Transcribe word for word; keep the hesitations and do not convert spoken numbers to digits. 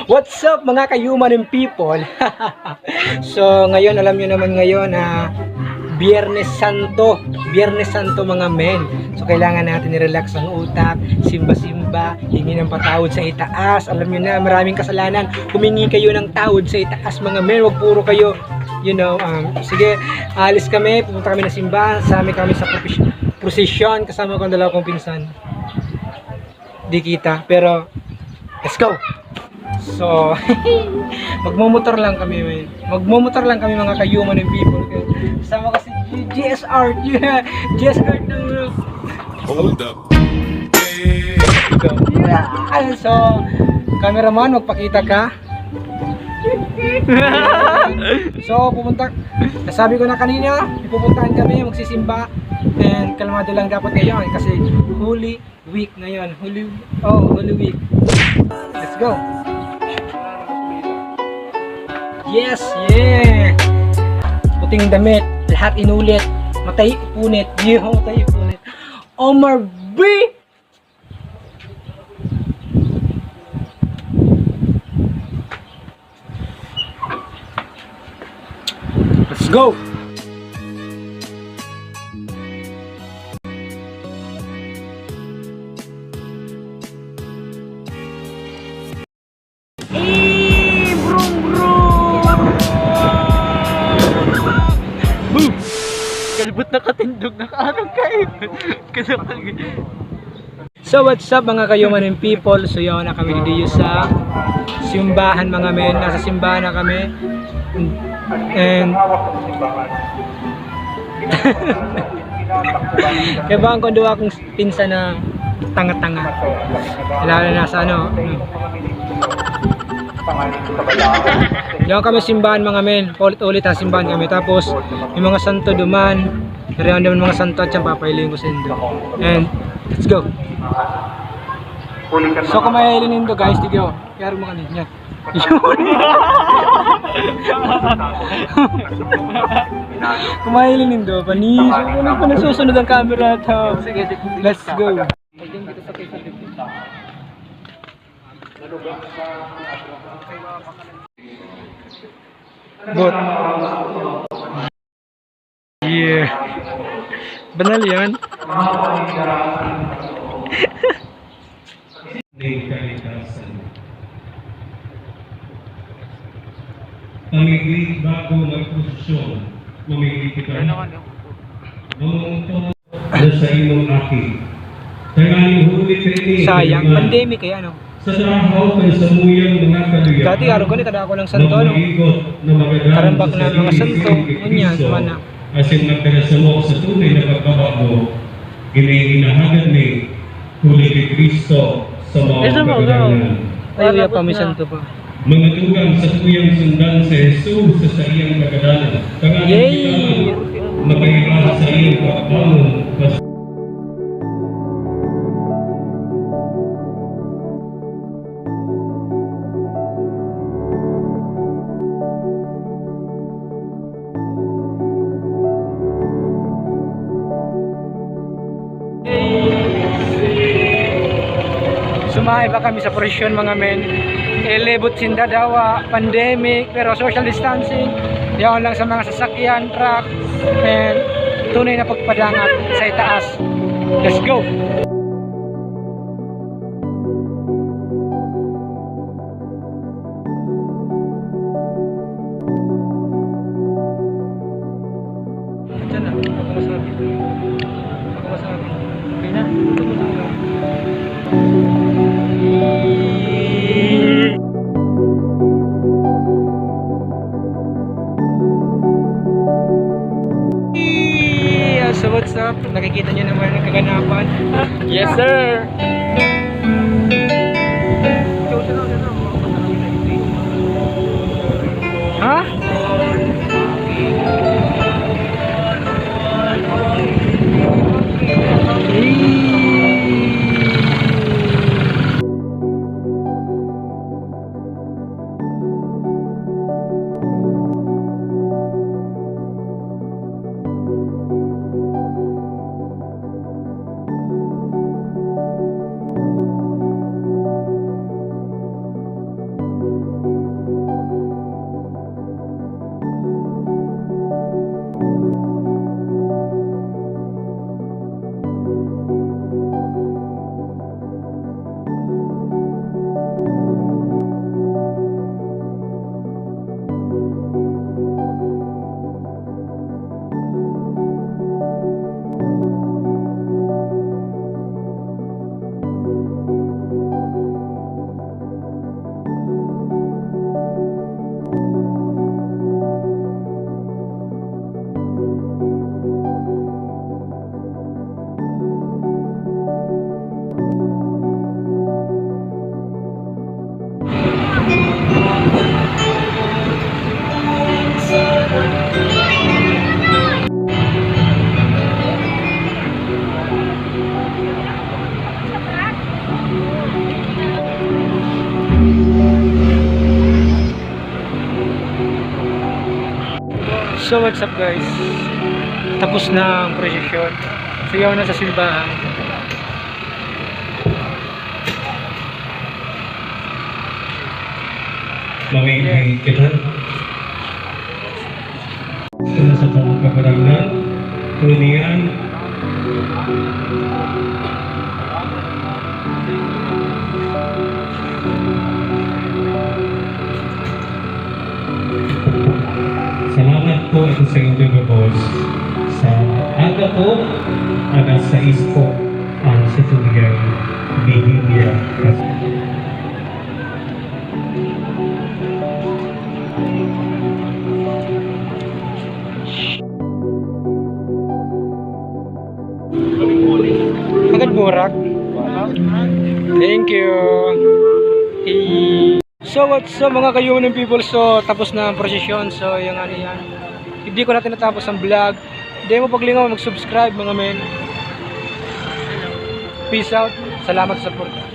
What's up, mga ka-human and people? So, ngayon, alam nyo naman ngayon na Biyernes Santo. Biyernes Santo, mga men. So, kailangan natin i-relax ang utak, simba-simba, hingi ng patawad sa itaas. Alam nyo na, maraming kasalanan. Humingi kayo ng tawad sa itaas, mga men. Wag puro kayo, you know, um, sige, alis kami, pupunta kami ng simbahan. Sasama kami sa propis-, prosesyon. Kasama ko ang dalawa kong pinsan. Di kita, pero let's go. So, magmomotor lang kami, man. Magmomotor lang kami, mga ka-human and people. Kasama ko si G S R, G S R ng Hold up. Yeah. So, cameraman, magpakita ka. So, pupunta, nasabi ko na kanina, pupuntahan kami, magsisimba. And kalmado lang dapat ngayon kasi Holy Week ngayon. Holy, oh, Holy Week. Let's go. Yes, yeah. Puting damit, lahat inulit. Matay punit. Yo, matay punit. Omar B. Let's go! Eh, brum, brum! Boom! Kalbot na katindog, nakaarang kayo. Kasi So what's up, mga ka-human and people? So yun na kami dito sa simbahan, mga men. Nasa simbahan na kami. And kaya ba ang duwa kong pinsan na tanga-tanga? Lalo na sa ano. Hmm. Diyan kami simbahan, mga men. Paulit-ulit ha, simbahan kami. Tapos, yung mga santo duman. Pero yung mga santo at yan, papailing ko sa indo. And, let's go. So, kung mahiling nindo, guys, tigyo. Kaya mo kanina. Kung mahiling nindo, panis. Ano pa nagsusunod ang camera to? Let's go. But, yeah. Banal yan. Ning kalikasan. Pamigli bago magposisyon, mamigli kita. Mamungto na sa imong aki. Tanganing huli kaini, Sayang, kaiman. Pandemic kaya, no? Sa trabaho kan samuyang mga kaluya. Dati, araw ko ni, kada ako lang santo, no? Magmaigot na magadan Karambak sa na mga sarili santo, siring ki ngunyan, Cristo, mana. Asin magdara samo sa tunay na pagkabago, ini inahagad ni huli ki Cristo sa mga Isa mo, kagadanan. Ay, uya pa, may santo pa. Mga tugang, satuyang sundan si Jesus sa saiyang kagadanan. Tanganing Yay! Kita man makaiba sa saiyang pagbangon. Sumahay pa kami sa prosesyon, mga men. Ilibot sinda dawa, pandemic, pero social distancing. Yaon lang sa mga sasakyan, truck, and tunay na pagpadangat sa itaas. Let's go! Diyan na, ako masabi. Ako masabi. Okay na? Yeah, so what's up? Nakikita niyo naman ang kaganapan. Yes, sir. Ha? So what's up, guys? Tapos na ang prosesyon. Sayaw na sa simbahan. Maminghi kita. Sa satong kagurangnan, ngunyan. Salamat po, ito sa inyo gabos. Sa aga po, alas sais po ang satuyang Biblia. Agad burak. Thank you. So what's up, mga kayuning people? So tapos na ang prosesyon. So yung ano yan. Hindi ko na tinatapos ang vlog. Hindi mo paglingaw mag-subscribe, mga men. Peace out. Salamat sa support.